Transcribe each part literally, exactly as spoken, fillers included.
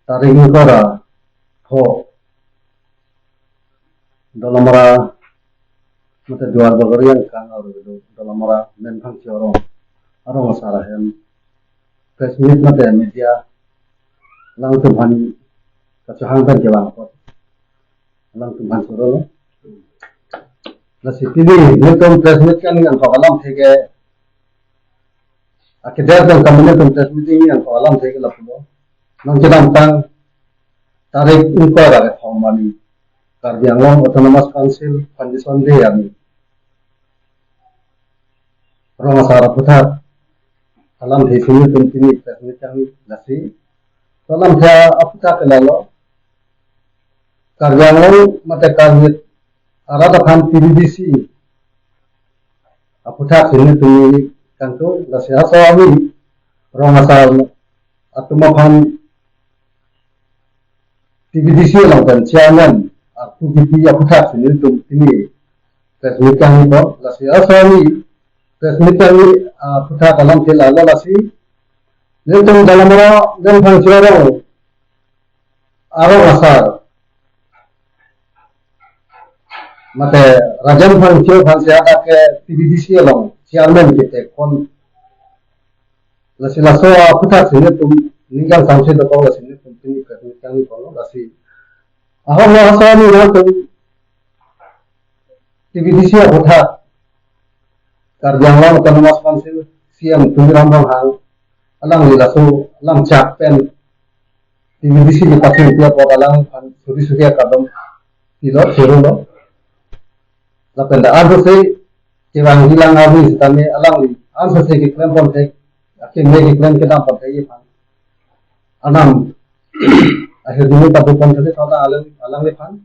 Tarik ingkoi ra pho, Dolamara mate Duarbagori angkang aru Dolamara Menphangcho arong, arong asar ahem press meet mate media alangtum aphan kachehang pen kevang apot alangtum aphan choro lo. Lasi pini nelitum press meet kangni angkok alamthe ke, akedet pen kami nelitum press meeting ni angkok alamthe ke lapulo. Non kedamtang tarik ingkoi ra kethom arni Karbi Anglong Autonomous Council Foundation Day arni rong asar aphuthak alamthe si nelitum pini press meet kangni. Lasi alamthe aphuthak ke lalo, Karbi Anglong mate Karbi arat aphan P B D C aphuthak si nelitum kangtung. Lasi laso arni rong asar atum aphan P B D C along pen chairman arpu kipi aphuthak si nelitum pini press meet kangni po. Lasi laso arni press meet kangni aphuthak alamthe lalo. Lasi nelitum Dolamara Menphangcho arong, arong asar mate Rajen Phangcho aphan si hadak ke P B D C along chairman ketekpon. Lasi laso aphuthak si nelitum ning kangsamse dokok, lasi nelitum pini press meet kangni po lo. Lasi ahok lo, laso arni nangtum P B D C aphuthak Karbi Anglong Autonomous Council C E M Tuliram Ronghang alangli laso alam chak pen P B D C ni patin pia apot alangphan suri suri akadom pilo, choro lo. Lapen dak ansose kevangji lang arni sitame alangli ansose keklem ponthek, akeme keklem kedam ponthekji aphan, anam ahirjume padu ponthek thotha alang, alangliphan.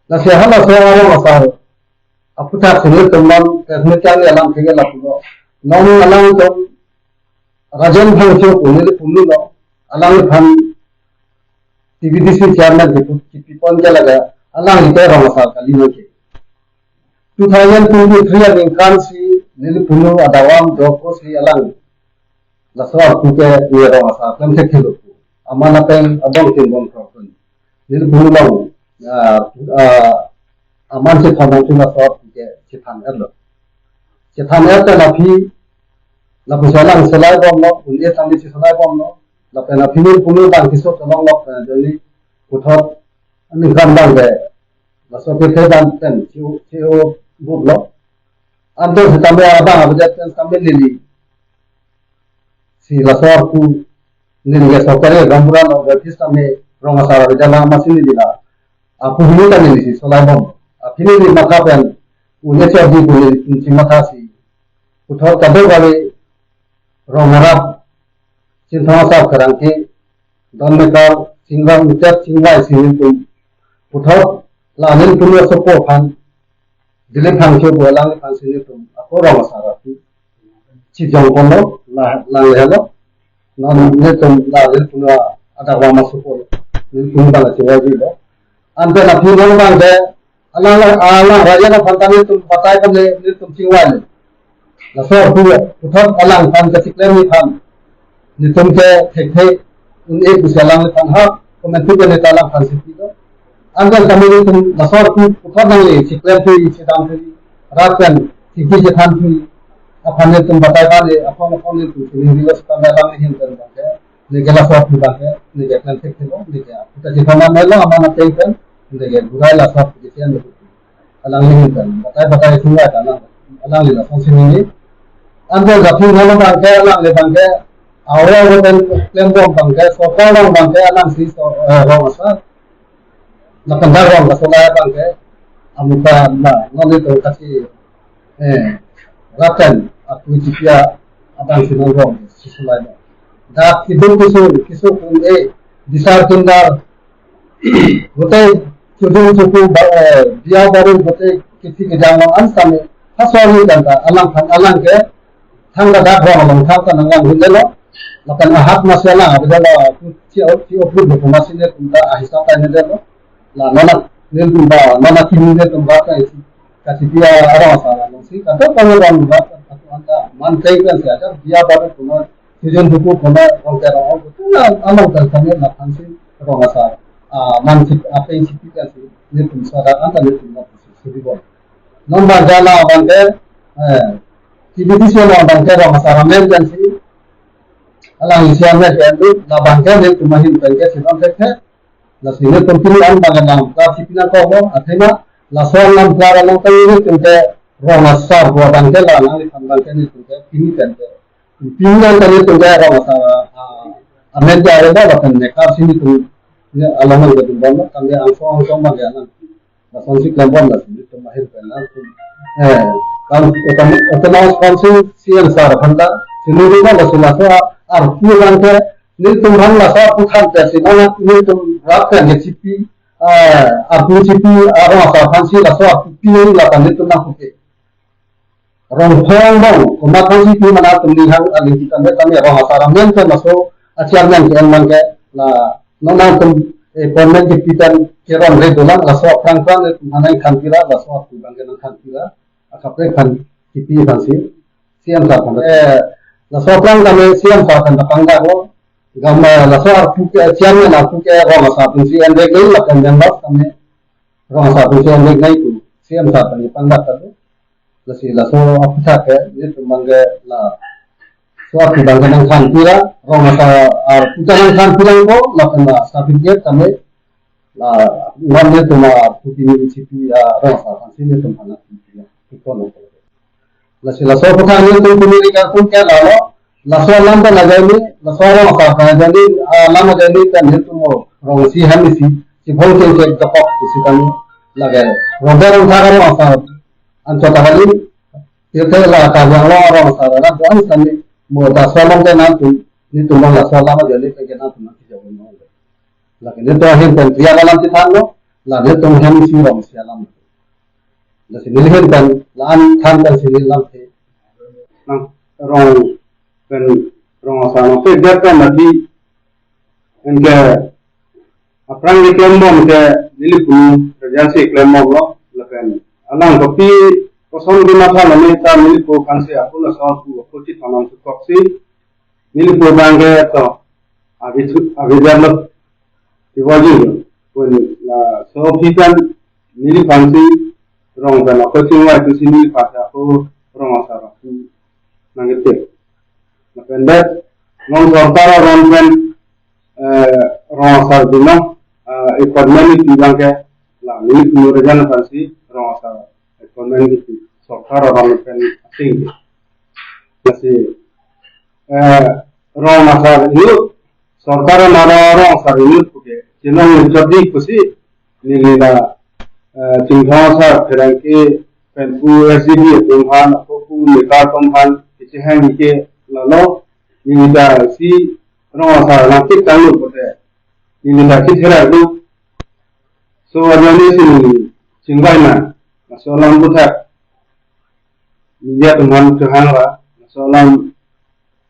Lasi halaso arong asar aphuthak si nelitum non press meet kangni alamthe ke lapulo. Non alangtum Rajen Phangcho pu neli pulo lo, alangliphan P B D C chairman kipu, kipipon ke laga alangli ke rong asar kali nangke. Two thousand twenty-three aningkan si neli pulo adavam dopo si alang laso arpu ke ne rong asar klem thekthelo pu. Aman ateng abong tin bong thok pun neli pulo long, ah, ah, aman si thon nangtum laso arpu ke chethan-etlo. Chethan-et pen aphi lapuson alang solai bomlo, un-e tangli si solai bomlo. Lapen aphi neli pulo bang keso tolong lok, eh, joni puthot aningkan bang ke laso kethe dan pen C E O, C E O buk lo. Anto sitame abang abidat pen sitame neli si laso arpu neli ke sorkari gaonbura lo, office sitame rong asar abidat lang, amatsi neli la arpu hini ta neli si solai bom. Aphi neli matha pen un-e chot di pu neli si matha si puthot kadokave rong arap, Chinthong Asap Pherangke, don mekar, chingvai, utet chingvai si nelitum puthot la nelitum asopo aphan, Dilip Phangcho pu alangliphan si nelitum ako rong asar arpu chijong ponlo, la, la lehelo. Non nelitum la nelitum adak vang asopo nelitum bang chingvaijilo. Anpen aphi non bang ke alang, alang Rajen aphan ta nelitum batai ponle, nelitum chingvaile. Laso arpu puthot alangphan kachiklemji aphan nelitum ke thekthe un-e pusi alangliphan ha komantu ke neta alangphan si pilo. Anpen tame nelitum laso arpu puthot nangli chiklem thuji, chedam thuji, rat pen chingki chethan thuji aphan nelitum batai ponle, aphong aphong nelitum sining dilo sitame alangli ahin pen bang ke neke laso arpu bang ke neke klem thekthelo, neke arpu ta chethon amelo, aman ateng pen neke burai laso arpu ke chian lo. Alangli ahin pen batai batai thungai ta alang, alangli lason si neli. Anpen lapu nolo bang ke alangli bang ke aura pen klem bom bang ke sorkar along bang ke alangsi so, eh, rong asar. Lapen dak rong kasolai bang ke amuka na nelitum kachiri, eh, rat pen arpu chipia abang si non rong si solai bom. Dak keduk kesung, kesung un-e, bisar kindar, gotei chudun chuku ba, eh, biya baru gotei kithi kejang along an sitame ha sorry kan ta alangphan alang ke thangta dak rong along thangta nanglang hun delo. Lapen ahat masi alang abidelo, chi o, chi o put lo masi nelitum ta ahisap ta ne delo. La nona nelitum ba, nona kini nelitum ba ta isi kachipia arong asar alongsi kadokave rong ba ta anta man tei kan si ajar biya baru kuma Sujon Huku kona Rongke Rong, kona along kan kami na thansi Rong Asar, ah, man chip, apa yang chip kan si, nelitum sadar anta nelitum na si, si di bon. Nomor jala abang ke, eh, T B T C abang ke Rong Asar amen kan si, alang isi amen kan tu, labang ke nelitum ahin pen ke si bang ke, lasi nelitum pini an bang ke nang, ta si pina ko ho, athema, laso nang klar nang tang nelitum ke Rong Asar, abang ke la, nang li kan bang ke nelitum ke, pini kan ke, pini an kan nelitum ke Rong Asar, ah, amen ke ada ba, bahkan nekar si nelitum, ne along nang ke tumbang, kan ke angso angso bang ke nang. Lason si klem bom lasi nelitum ahin pen nang tum. Eh, kan otom otom sponsor C M sir aphan ta. Si nelitum laso laso arpu bang ke nelitum aphan laso arpu than te si nang nelitum rap kan ke chipi, eh, arpu chipi, ah, Rong Asar aphan si laso arpu pi la kan nelitum nang puke. Rong phong bang, komat aphan si pi mana tum ni hang aling kita me kami Rong Asar amen ke laso a chairman ke en bang ke la nonang tum, eh, appointment ke pi pen ke rong re dolang laso aphrang aphrang, eh, tum hanai than pira laso arpu bang ke nang than pira akaprek aphan kipi aphan si C M sir aphan, eh, laso aphrang kami C M sir aphan ta pangdak lo gam, eh, laso arpu ke chairman arpu ke Rong Asar aphan si en dek dei lapen members kami Rong Asar aphan si en dek dei tu C M sir aphan pangdak ta tu. Lasi laso aphuthak ke, nelitum bang ke laso aphi bang ke nang than pira, Rong Asar arpu ta nang than pira ko, lapen la certificate kami, la, non nelitum arpu pini chipi, ah, Rong Asar aphan si nelitum aphan nang than pira, iko no. Lasi laso aphuthak nelitum pini ri kangkung ke lalo, laso alam ta lajai ni, laso Rong Asar ta lajai ni, ah, alam lajai ni kan nelitum mo, Rong isi hem isi, si bhong keng kek dokok, isi kami, lage, Rong Asar Rong Asar, anchot kali, pirthe la Karbi Anglong arong asar arat do-an sitame mo laso along ke nangtum, nelitum bang laso alam ajoine ke nangtum nangkejok non. Lake nelitum ahin pen Priya alam chethanlo, la nelitum hem isi Rong isi alam. Lasi neli ahin pen la-an than pen si neli lamthe. Nang Rong pen Rong Asar nangpejak pen mati. Anke aphrang keklem bom ke neli punu Rajan si klem bomlo, lapen alang kopi koson kematha nami ta neli po kansi apun ason pu apun chithanam sukoksi neli po bang ke to abi thu, abi jan lo, tiwa ji lo. Pun laso aphi kan neli kansi Rong pen ako chingvai tu si neli kansi ako Rong Asar aphu nangketip. Lapen det non sorkar aron pen, eh, Rong Asar binong, eh, appointment kipi bang ke la neli punu Rajan aphan si Rong Asar appointment kipi sorkar aron pen asing. Lasi, eh, Rong Asar inut, sorkar amara Rong Asar inut puke chenong chot di pusi neli la, eh, Chinthong Asar pherangke pen pu S G B atum aphan, ako pu mekar atum aphan kechehang ke lalo, neli ta si Rong Asar nangtik tanglo pute neli ta kitherak do. So ajoine si neli chingvai nang, laso alam puthak media atum aphan chehang ra, laso alam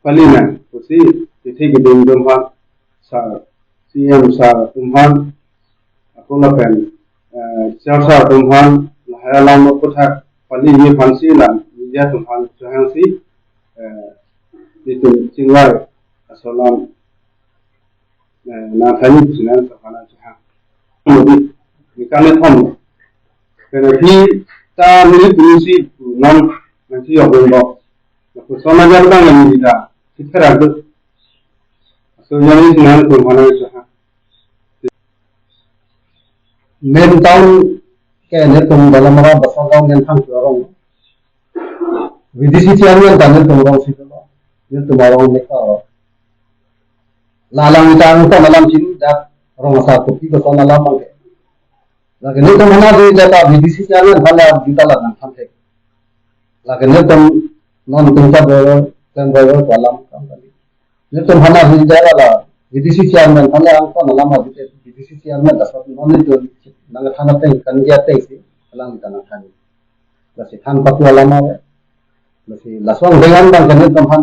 pali nang pusi, chithi keding atum aphan, sir, C M sir atum aphan, ako lapen, eh, sir sir atum aphan, lahai alam puthak pali ni aphan si la media atum aphan chehang si, eh, nelitum chingvai laso alam, eh, nangthanji pusi nangtum aphan chehang. Modi, ni kami thom. Karena di ta neli punu si non nangsi yok bom. Lapu sona jar bang neli ta kitherak do. So yang ini nangtum aphan chehang. Main town ke nelitum Dolamara Basargaon Ngenthang arong. V D C chairman ta nelitum arong si dolo. Nelitum arong neka arong. La alang ta angton alam chini dak Rong Asar kopi koson alam bang ke. Lake nelitum hana di jata V D C chairman aphan la juta la nangthan thek. Lake nelitum non tingkat driver, van driver ko alam kam kali. Nelitum hana di jata la V D C chairman aphan la angton alam ha V D C chairman la sot non nelitum nangthan ateng kan dia ateng si alang ta nangthan. Lasi than patu alam ave. Lasi laso angdeng an bang ke nelitum aphan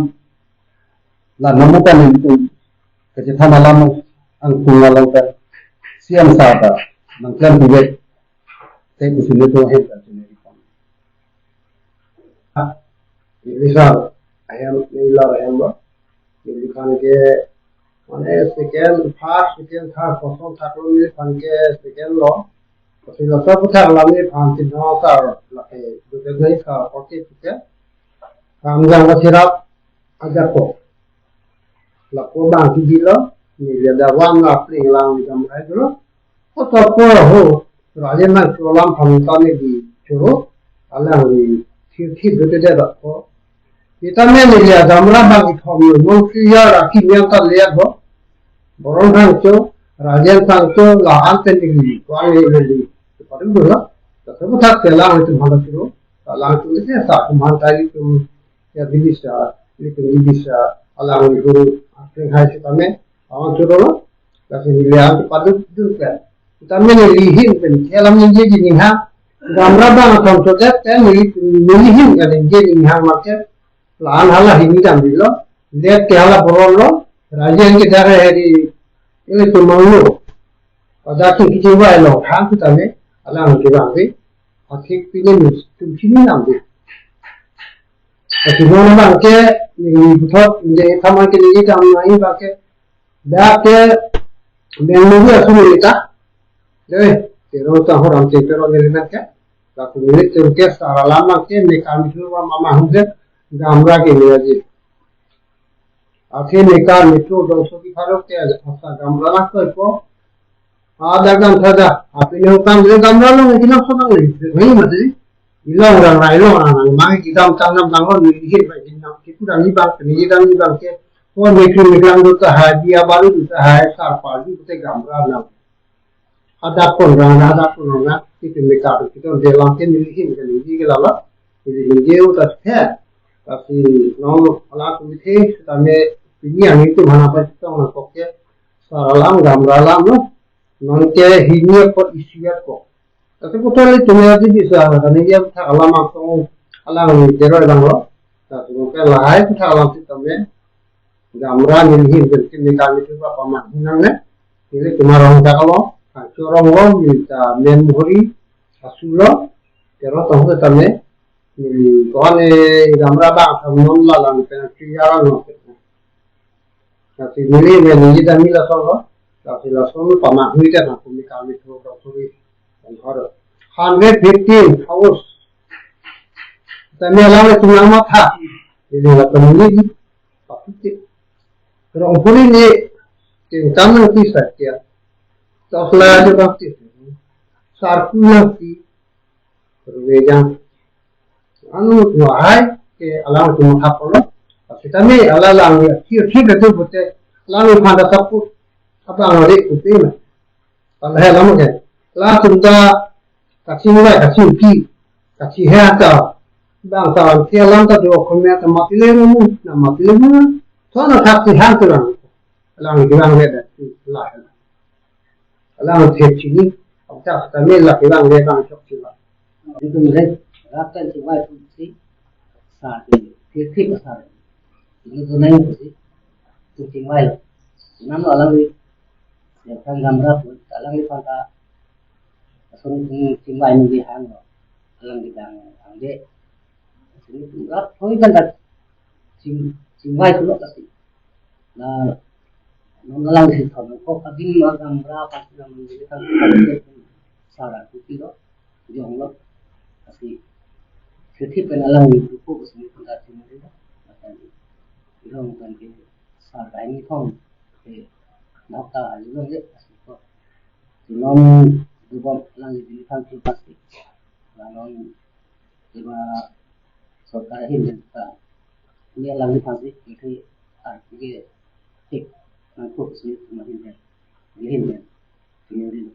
la nomu kan nelitum kachethan alam angkung along kan C M sir ta nangklem pivet te pusi nelitum ahin kan sini. Ini sir, ayam, ini lar ayam lo. Neliphan ke, mane second, first, second, third, kosonthak lo neliphan ke second lo. Kasi laso aphuthak alam neliphan chinthong asar lake, dukhe nai sa, okay, okay. Ramjang Kasirap ajakong. Lapu abang kejilo, neli ada wan la pling lang di gamrai dolo. Koto po ho, Rajen nangcho alam aphan ta neli choro, alangli thirthip dote det ko. Sitame neli agamra abang kethom lo, non si ya ra ki niam ta le bo. Boron Thangcho, Rajen Thangcho, la-an pen neli, wan neli, neli. Padu dolo, ta sebut tak telang itu malah choro, ta lang tu ni sa, kuman tadi tu, ya, bisa, itu bisa, alangli guru, asing hai sitame, awang choro lo, kasi neli ang padu dun kan. Sitame neli ahin pen, alam ningje ji ninghang, gamra abang athom chodet, kan neli, neli ahin kan ningje ji ninghang make, la-an hala hini damdilo, det ke hala boron lo, Rajen ke dare hari, ini tumang lo, pada ki kiti wai lo, han sitame, alang ke bang ke, athik pine nus, tum chini damde. Kasi non abang ke, neli puthot, neli thaman ke neli dam nai abang ke, dak ke, Bengaluru asu neli ta. Dei, Teron ta horam te Teron neli nang ke. Lapu neli tum ke sar alam abang ke, mekar mithur wa mama hum ke, gamra ke neli aji. Athe mekar mithur dongso kipharo ke, asa gamra la ko ko. Ada gam sada, api ne kam le gamra lo, neli kinam sodang le. Neli mati. Ilong rang rai long rang rang, mang kidam tang nam tang lo, neli ahin pai kidam, kipu dam ni bang, neli dam ni bang ke, oh, mekri meklang do ta hai, biya balu do ta hai, sar pal do te gamra nam. Adap kon rang, adap kon rang, kitu mekar, kitu de lang ke neli ahin ke neli ke lala, neli ahin ke utas he, tapi non ala tu mithe, sitame pini ang itu mana apa kita nangkok ke, sar alam gamra alam lo, non ke hini ko isi ko. Tapi kotol itu neli aji bisa, karena dia tak alam langsung alang ni Teron abang lo. Tapi mungkin lahai tak alam sitame. Gamra neli ahin pen kimi kami coba paman hinang ne. Neli cuma rong tak lo, kacurong lo, minta men muhuri, asu lo, Teron tong sitame. Neli ko ane gamra abang athom non la lang pen kriya lang lo. Kasi neli men neli dam ni lason lo. Kasi lason lo pama hui ta na kumi kami tu dong suri. Hundred fifteen house. Tame alang le tunang matha. Neli la tong neli. Tapi rong puri ni tingkam nang ti satya. Tosla je bang ti. Sarku nang ti. Rejang. Anu, wahai, ke alang cuma hap lo. Tapi kami ala lang ya, kir kir itu bute, alang yang pada saput, apa ang lari kupi na. Pada hai lama ke. Langsung ta, kacing lai, kacing ki, kacing hai ta. Bang ta, ke alang ta dua kome ta mati le mu, na mati le mu. Tuan na kacing han tu lang. Alang bilang le dah, lah. Alang thep chini, aputhak kami la bilang le bang chok chila. Itu mulai, ratan si wai pun si, sa di, thep thep sa. Ini tu nai pun si, tu chingvai. Nam lo alang di, ya kan gamra pun, alang di panta, asun chingvai nunggu hang lo, alang di dang, angde. Sini tu rap thoi kan dak, ching, chingvai tu lo kasi. Na, non alang si thon ko kading ma gamra pasti na menjadi kan sara kuti lo, jong lo, kasi. Setiap kan alang ni dupo kasi ni pangkat sini lo, akan ilong kan ke sara ini thong ke nokta ilong ke kasi ko. Ilong dubom alang ni kan tu pasti. Lalu iba sorkar ahin pen ta. Ini alang ni pasti itu arti ke tik nangkuk sini cuma ahin pen. Ahin pen. Ini